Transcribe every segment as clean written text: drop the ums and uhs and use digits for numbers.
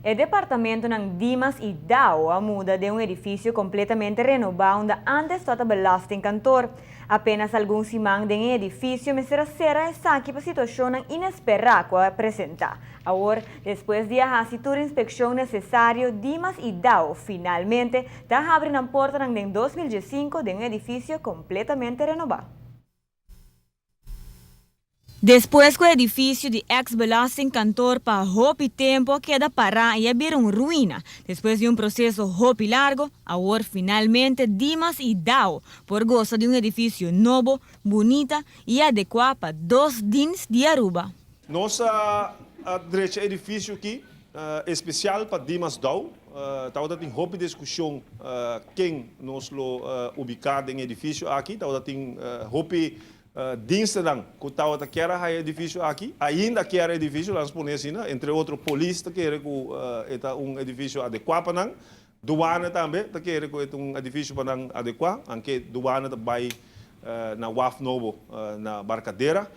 E departamentonan Dimas y DAO a muda den un edificio completamente renoba unda antes tabata belastingkantoor. Apenas algun siman den e edificio mester a cera esaki pa situacionnan inespera cu a presenta. Awor, despues di a haci tur inspeccion necesario, Dimas y DAO finalmente ta habri nan portanan den 2015 den un edificio completamente renoba. Despues cu e edificio di ex-belastingkantoor pa hopi tempo a keda para y a bira un ruina, despues di un proceso hopi largo, awor finalmente Dimas y DAO por goza di un edificio nobo, bunita y adecua pa dos dienst di Aruba. Nos a drecha edificio aki especial pa Dimas DAO. Tabata tin hopi discusion ken nos lo ubica den edificio aki. Tabata tin hopi dienstennan cu tabata kier a haya edificio aki, ainda kier edificio, laat ons pone asina, entre otro polis ta kere cu e ta un edificio adecua pa nan, douane tambe ta kere cu e ta un edificio pa nan adecua, aunke douane ta bay na waf nobo na Barcadera.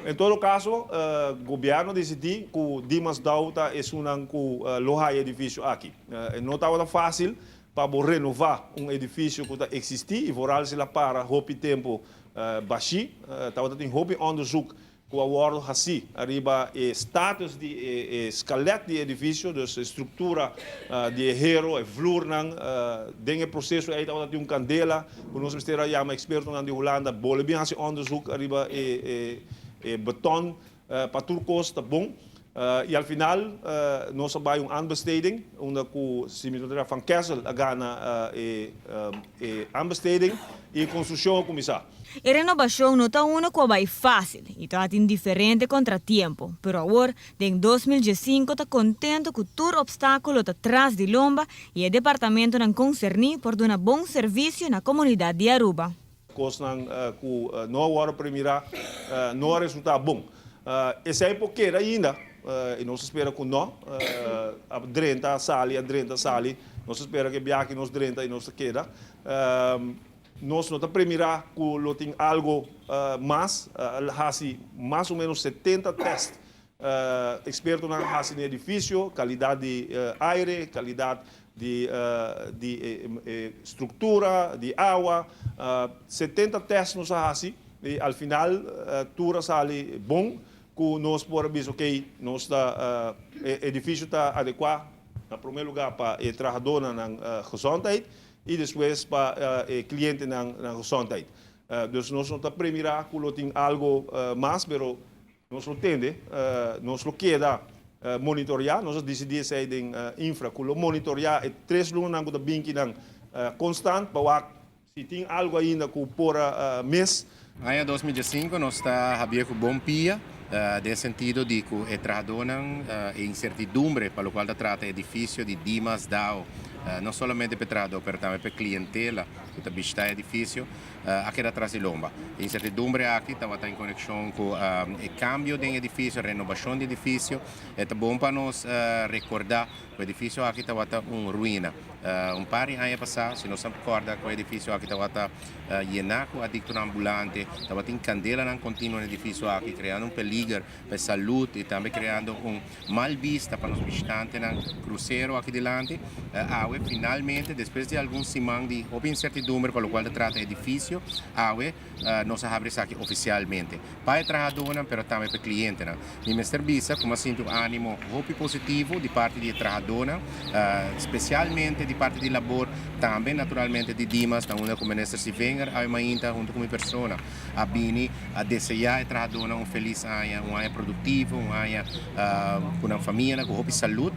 En todo caso, gobierno a dicidi cu Dimas DAO ta esunnan cu lo haya edificio aki. E no tabata facil pa bo renova un edificio cu ta existi y vooral si la para hopi tempo bashi. Tabata tin hopi onderzoek cu a wordo haci ariba e status di e skelet di e edificio, dus e structura di e hero, e vloernan. Den e proceso ey tabata tin un candela cu nos mester a yama expertonan di Hulanda bolbe bin haci onderzoek ariba e beton pa tur cos ta bon. Y al final nos a bay un aanbesteding unda cu, si mi no ta Van Kessel a gana e aanbesteding y e construccion a cuminsa. E renobacion no ta uno cu a bay facil y ta tin diferente contratiempo, pero awor den 2015 ta contento cu tur obstaculo ta tras di lomba y e departamentonan concerni por duna bon servicio na comunidad di Aruba. Cosnan cu no a wordo premira no a resulta bon. Esey por keda ainda y nos ta spera cu no. A drenta, sali, a drenta, sali. Nos ta spera cu e biaha nos drenta y nos ta keda. Nos no ta premira cu lo tin algo mas. Haci mas o menos 70 test. Expertonan haci den edificio, calidad di aire, calidad di structura, di awa. 70 test nos a haci y al final tur a sali bon cu nos por bisa, ok, nos ta, edificio ta adecua na prome lugar pa e trahadornan gezondheid y despues pa e clientenan gezondheid. Dus nos no ta premira cu lo tin algo mas, pero nos lo tende, nos lo keda monitorea, nos a dicidi esey den infra, cu lo monitorea e 3 lunanan cu ta binkinan constant, pa wak si tin algo ainda cu por mis. Aña 2015 nos ta habri cu bon pia, den sentido di cu e trahadornan e incertidumbre pa locual ta trata edificio di Dimas DAO, no solamente pa trahador, pero tambe pa clientela cu ta bishita edificio, a keda tras di lomba. E incertidumbre aki tabata en conexion cu e cambio den edificio, renovacion di edificio. Ta bon pa nos recorda cu e edificio aki tabata un ruina. Un par di aña pasa, si nos recorda cu e edificio aki tabata yena cu adictonan ambulante, tabatin candelanan continuo den edificio aki, creando un peligro pa salud y tambe creando un mal vista pa nos bishitantenan crucero aki dilanti. Awe, finalmente, despues di algun siman di hopi incertidumbre pa locual ta trata edificio, awe nos a habri esaki oficialmente. Pa e trahadornan, pero tambe pa e clientenan. Mi mester bisa cu mi a sinti un animo hopi positivo di parti di e trahadornan, specialmente di parti di labor, tambe naturalmente di Dimas, na unda cu Minister Sevinger awe mainta hunto cu mi persona a bini a desea e trahadornan un feliz aña, un aña productivo, un aña cu nan famia, cu hopi salud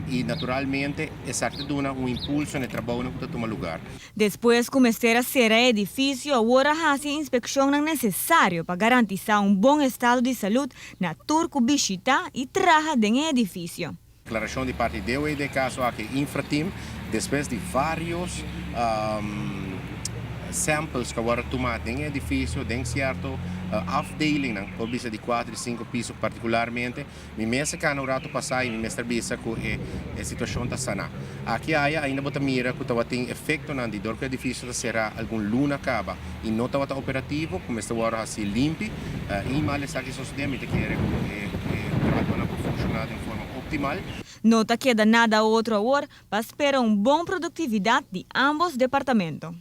y naturalmente esaki ta duna un impulso na e trabounan cu ta tuma lugar. Despues cu mester a cera e edificio, awor a haci inspeccionnan necesario pa garantisa un bon estado di salud na tur cu bishita y traha den e edificio. Declaracion di parti di DOW den caso aki Infrateam, despues di varios samples cu a wordo tuma den e edificio, den cierto afdelingnan, por bisa di 4 y 5 piso particularmente, mi mes a cana un rato pasa y mi mester bisa cu e situacion ta sana. Aki aya ainda bo ta mira cu tabatin efectonan di door cu e edificio ta cera algun luna caba y no tabata operativo, cu mester wordo haci limpi. Y mal esaki sosode, mi ta kere cu e trahadornan por funciona den forma optimal. optimal. No ta keda nada otro awor pa spera un bon productividad di ambos departamento.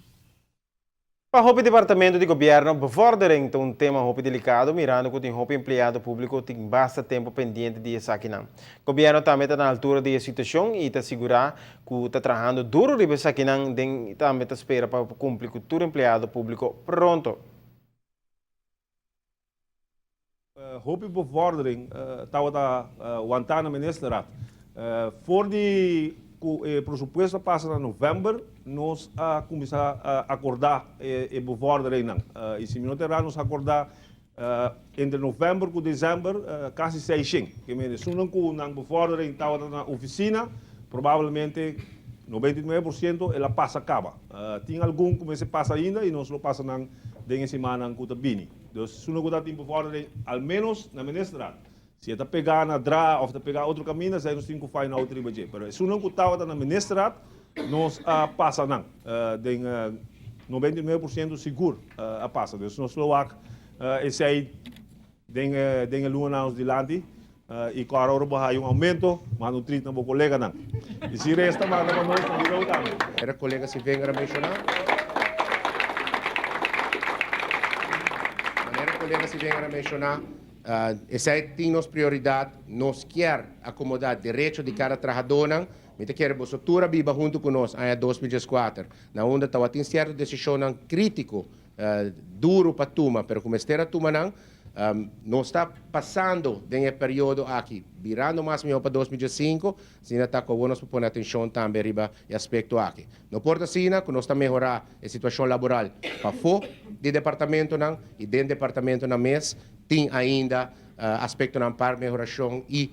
Pa hopi departamento di gobierno, bevordering ta un tema hopi delicado mirando cu tin hopi empleado publico tin basta tempo pendiente di esakinan. Gobierno tambe ta na altura di e situacion y ta sigura cu ta trahando duro riba esakinan den tambe ta spera pa cumpli cu tur empleado publico pronto. Hopi bevordering tabata wantá na Ministerraad. For di ku e presupuesto a pasa na novèmber, nos a kuminsá akordá e bevorderingnan. I si mi no ta erá nos a akordá entre novèmber ku desèmber kasi seishen. Ke mende esunnan ku nan bevordering tabata na ofisina, probablemente 99% el a pasa kaba. Tin algun ku mester pasa ainda i nos lo pasa nan den e simannan ku ta bini. Dus suna ku ta tin bevordering al menos na ministerraad. Si e ta pegá na dra òf ta pegá otro kaminda esei nos tin ku find out riba dje. Pero esunnan ku tabata na ministerraad nos a pasa nan. Den 99% sigur a pasa. Dus nos lo wak esei den den e lunanan nos dilanti i kòrda ora bo haya un aumento manda un treat na bo koleganan. I si resta manda pa nos na bureau tambe. Era kolega Sivenger a menshoná. Manera kolega Sivenger a menshoná, esei tin nos prioridat. Nos kier akomodá derecho di kada trahadónan. Mi ta kere boso tur a biba huntu ku nos aña 2014, na unda tabatin sierto desishonnan krítiko, duru pa tuma, pero ku mester a tuma nan. Nos ta pasando den e periodo aki, birando mas mihó pa 2015, asina ta ku awor nos por pone atenshon tambe riba e aspekto aki. No por ta asina ku nos ta mehorá e situashon laboral pafó di departamentonan i den departamentonan mes tin ainda aspektonan pa mehorashon i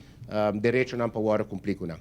derechonan pa wòrdu kumplí ku nan.